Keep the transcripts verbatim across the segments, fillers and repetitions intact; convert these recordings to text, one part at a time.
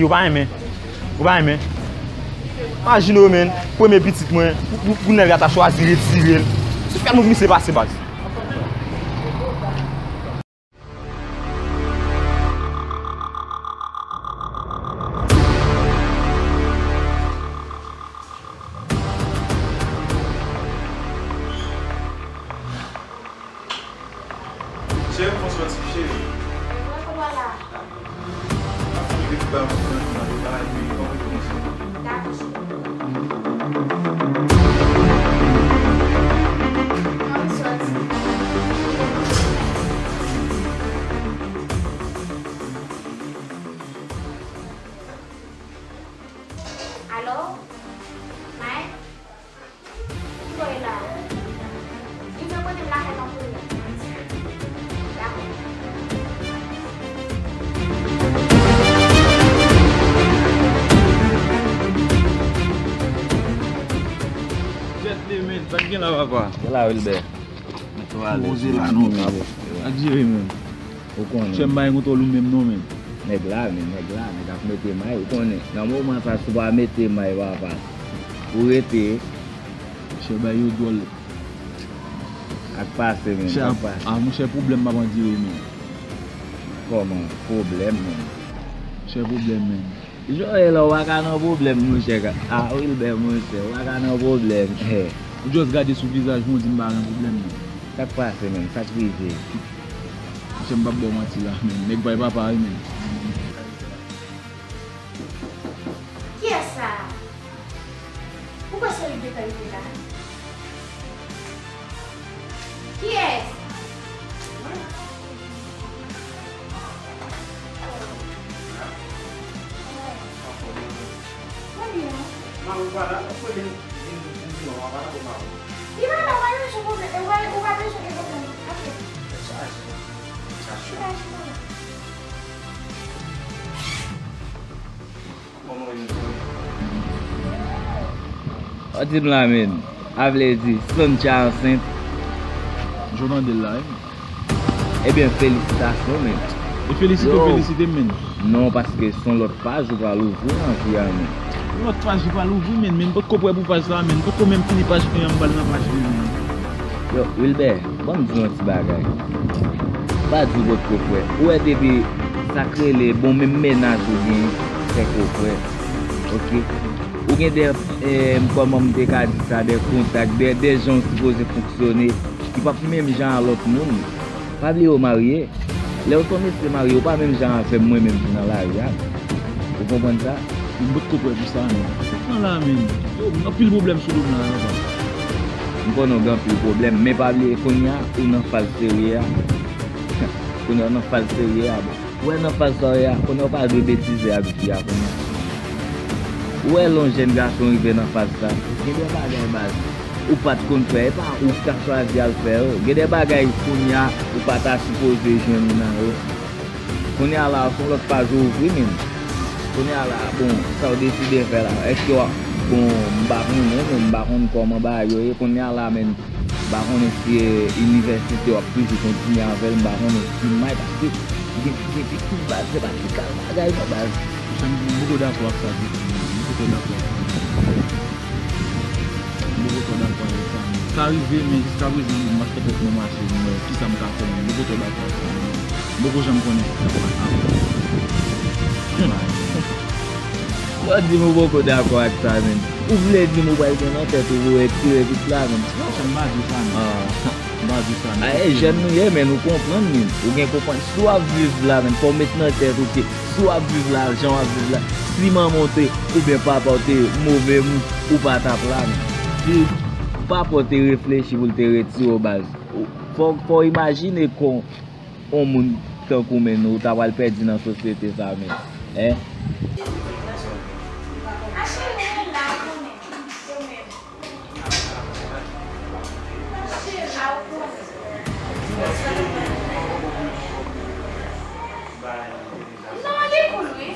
chwazi, yo pa renmen. Ou pa renmen? Imajine w, menn, premye pitit mwen, pou, pou, pou nèg la ta chwazi retire l. Se fè nou misye pase baz. Cheri, fon soti, cheri. Mwen konn wè la. Ap fini vit ba mwen nan bagay, pi kòman pou nou fè? Dakò, cheri. Ann soti. Alo? Mike? Ki bò w ye la? Rive kote m lakay m ap rele. Dakò. Jet li, men, sa k gen la, papa? Gen la, Wilbert. Mwen tou alèz. Poze la, non, men. Ak jere, men. Ou konnen. Chè m pa gen kontwòl ou menm non, men. Nèg la, men nèg la, nèg ap mete may, ou konnen. Nan moman sa, si w pa mete may, papa, ou rete. Chè bay yo dwòl. Ak pase, men, chè, ak pase. A, monchè, pwoblèm m ap andire, men. Kòman? Pwoblèm, men. Chè, pwoblèm, men. Joel, ou pa ka nan pwoblèm, monchè. A, Wilbert, monchè, ou pa ka nan pwoblèm. Ou just gade sou vizaj mwen, ou di m pa nan pwoblèm, non. Sa k pase, menm? Sa k rive? Monchè, m p ap ba w manti la, menm. Nèg pa e papa, wi, menm. Kiyès sa a? Ou kwè se Wilbert k rive la? Kiyès? Mwen byen. Li pa la, ou pa bezwen gen pwoblèm. Ou pa, ou pa bezwen gen pwoblèm. Ok. Chita, chita. Ou di m la, men. A vle di, Sancha ansent. Jan w tande l la, wi. Ebyen, felisitasyon, men. E felisite w felisite m, men. Non, paske se yon lòt paj ou pral ouvri nan vi a, men. Yon lòt paj ou pral ouvri, men. Men m potko prè pou paj sa, men. M potko menm fini paj mwen an, m pral nan paj li, men. Yo, Wilbert, ban m di w yon ti bagay. Pa di w potko prè. Ou wè depi sa k rele bon menm mennaj ou gen, fèk ou prè. Ok? Ou gen de, eh, kòman m te ka di sa, de kontak, de, de jan w sipoze fonksyone, ki p ap menm jan a lòt moun. Pa bliye w marye. Lè w se yon mesye marye, ou pa menm jan avè m, mwen menm ki nan lari a. Ou Konprann sa? M potko prè pou sa, non. Sa k nan la, menm? Yo, m gen anpil pwoblèm sou do m la, non, papa. M konnen w gen anpil pwoblèm, men pa bliye kounye a, ou nan faz serye a. Kounye a, w nan faz serye a, bon. Ou wè nan faz sa w ye a, kounye a, w pa dwe betize ak vi a, kounye a. Ou wè lè yon jèn gason rive nan faz sa, gen de bagay, baz, ou pa t konn fè, e pa ou k ta chwazi al fè yo. Gen de bagay, kounye a, ou pa ta sipoze jwenn ou nan yo. Kounye a la, se yon lòt paj ou ouvri, menm. Kounye a la, bon, sa w deside fè la, èske w ap, bon, m pa konnen, menm, m pa konn kòman bagay yo ye. Kounye a la, menm, m pa konnen si, eh, inivèsite w ap toujou kontinye avè l, m pa konnen si may, paske gen, gen pitit baz, se pa ti kal bagay, non, baz. Monchè, m, m poko dakò ak sa ditou, non. M poko dakò ak sa. M poko twò dakò avèk sa, non. Sa rive, men jiskaprezan, m ap fè tèt mwen mache, m wè kisa m ka fè, men m poko twò dakò ak sa, non. M poko janm konnen sa k ap pase. Lè w di m ou poko dakò ak sa, menm. Ou vle di m ou pral gen nan tèt ou pou retire tout la, menm. Monchè, m pa di sa, non. Ah. M pa di sa, non. Ah, e jèn nou ye, men nou konprann, menm. Ou gen konprann. Si w ap viv la, menm, fò w met nan tèt ou ke si w ap viv la, jan w ap viv la, si manman w te, oubyen papa w te move moun, ou pa t ap la, menm. Si papa w te reflechi pou l te retire w, baz, ou, fò, fò w imajine kon yon moun tankou menm ou ta pral pèdi nan sosyete sa, menm. Hein? Non, li cool, wi.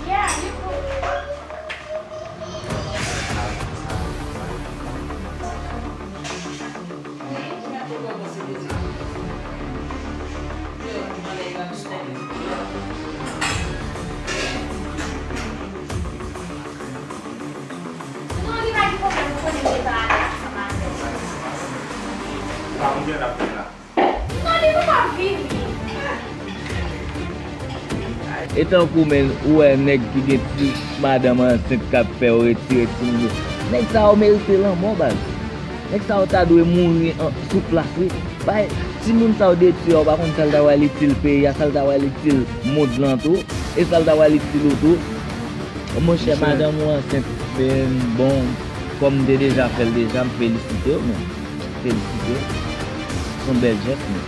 Yeah, li cool. Non, li pa gen pwoblèm, ou konnen m te pa ale ansanm avè l. Pa konbyen l ap fè la? Non, li poko vini. E tankou, menm, ou wè nèg ki gen ti madanm ansent k ap fè yo retire timoun yo. Nèg sa yo merite lanmò, baz. Nèg sa yo ta dwe mouri an, sou plas, wi. Bay, timoun sa yo detwi a, ou pa konn sa l ta pral itil peyi a, sa l ta pral itil mond lan tou, e sa l ta pral itil ou tou. Monchè, madanm ou ansent, men bon, kòm m te deja fè l deja, m felisite w, men. Felisite. Se yon bèl jès, men.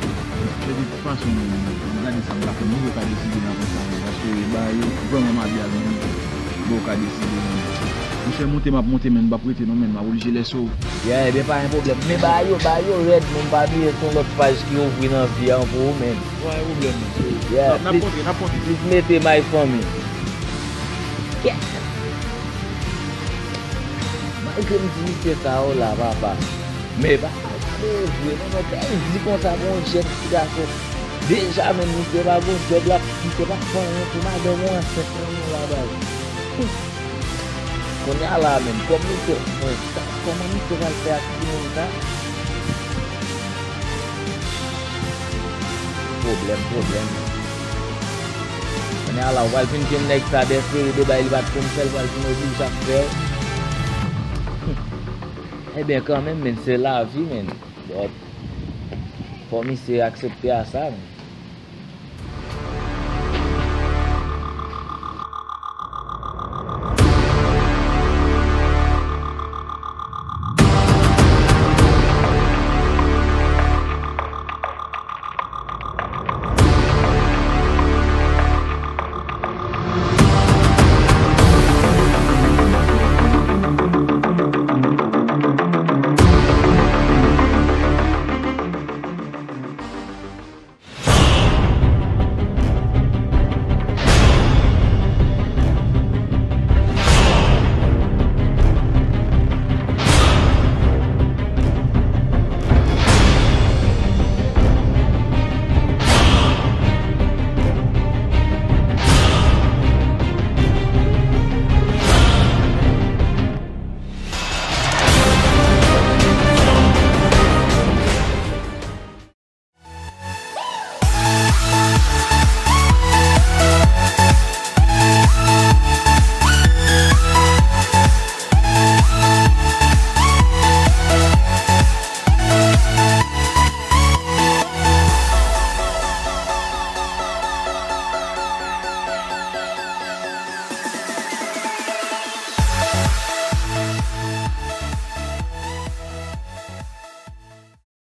Men de tout fason, men, m gade sa m ka fè, m poko ka deside nan konsa, men, paske bagay yo vrèman mabyal, men, m poko ka deside, men. Monchè, monte m ap monte, men, m p ap rete non, men, m ap oblije lèse w. Yeah, ebyen, pa gen pwoblèm. Men bagay yo, bagay yo rèd, men, pa bliye se yon lòt paj ki ouvri nan vi a pou ou, men. Pa gen pwoblèm, men. Yeah, n ap, n ap kontre, n ap kontre. Plis mete may fanmi. Yes! Malgre m di misye sa yo la, papa. Men papa, sa vre, non, non, bèl vi konsa pou yon jèn ti gason. Deja menm misye pa gon djòb la, misye pa fè anyen pou madanm ou ansent nan men l la, baz. Kounye a la menm, kòm misye, men, sa, kòman misye pral fè ak timoun sa? Pwoblèm, pwoblèm. Kounye a la, ou pral vin jwenn nèg sa dèsere de bay li pa t konn fè, l pral vin oblije ap fè. Ebyen, kanmenm, men, se lavi, men. But, fò misye aksepte a sa, men.